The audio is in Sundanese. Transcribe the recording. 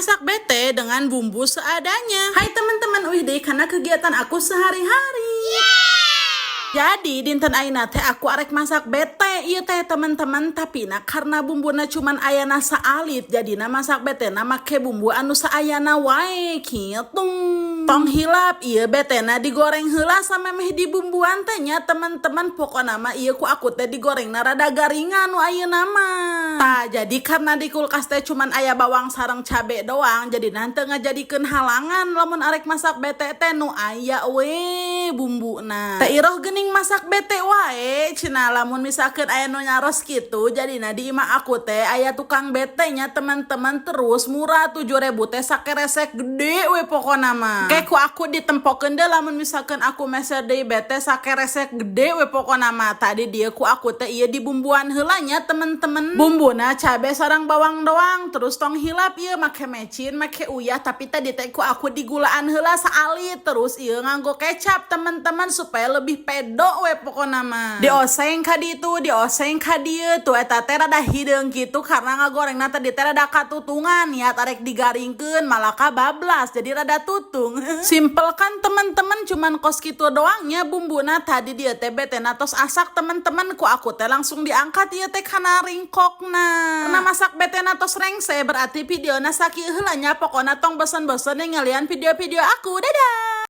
Masak bete dengan bumbu seadanya. Hai teman-teman, uih deui kana kegiatan aku sehari-hari. Jadi dinten ayeuna teh aku arek masak bete ieu teh, teman-teman, tapi nah, karena bumbuna cuman ayana saalit, jadina masak bete na make bumbu anu saayana wae kitu. Tong hilap, ieu betena digoreng heula samemeh dibumbuan teh nya, teman-teman. Pokona mah ieu ku aku teh digoreng rada garingan nu ayeuna mah. Tah, jadi karena di kulkas teh cuman aya bawang sareng cabe doang, jadi nanti ngajadikeun halangan lamun arek masak bete teh nu aya we bumbuna. Teh Iroh geuning masak bete wae cenah, lamun misalkan aya nu nyaros kitu. Jadina di imah aku teh aya tukang bete nya, teman-teman, terus murah, 7000 teh sakeresek gede we pokona mah. Kayak ku aku ditempokeun deh lamun misalkan aku meser deui bete sakeresek gede we pokona mah. Tadi dia ku aku teh ieu dibumbuan heula nya, teman-teman. Bumbuna cabe sareng bawang doang. Terus tong hilap, ieu make mecin, make uyah, tapi tadi teh ku aku digulaan heula saalit. Terus ieu nganggo kecap, teman-teman, supaya lebih pedo we pokona mah. Dioseng ka ditu, dioseng ka dieu tuh, eta teh rada hideung gitu karena ngagorengna tadi teh rada katutungan ya. Arek digaringkeun malah kabablas, jadi rada tutung. Simple kan, teman-teman? Cuman kos kitu doangnya bumbuna. Tadi dia teh bete tos asak, teman-teman, ku aku teh langsung diangkat ieu teh kana ringkokna. Karena masak bete tos rengse, berarti videona sakieu heula nya. Pokona tong bosen-bosen ngalian video-video aku. Dadah.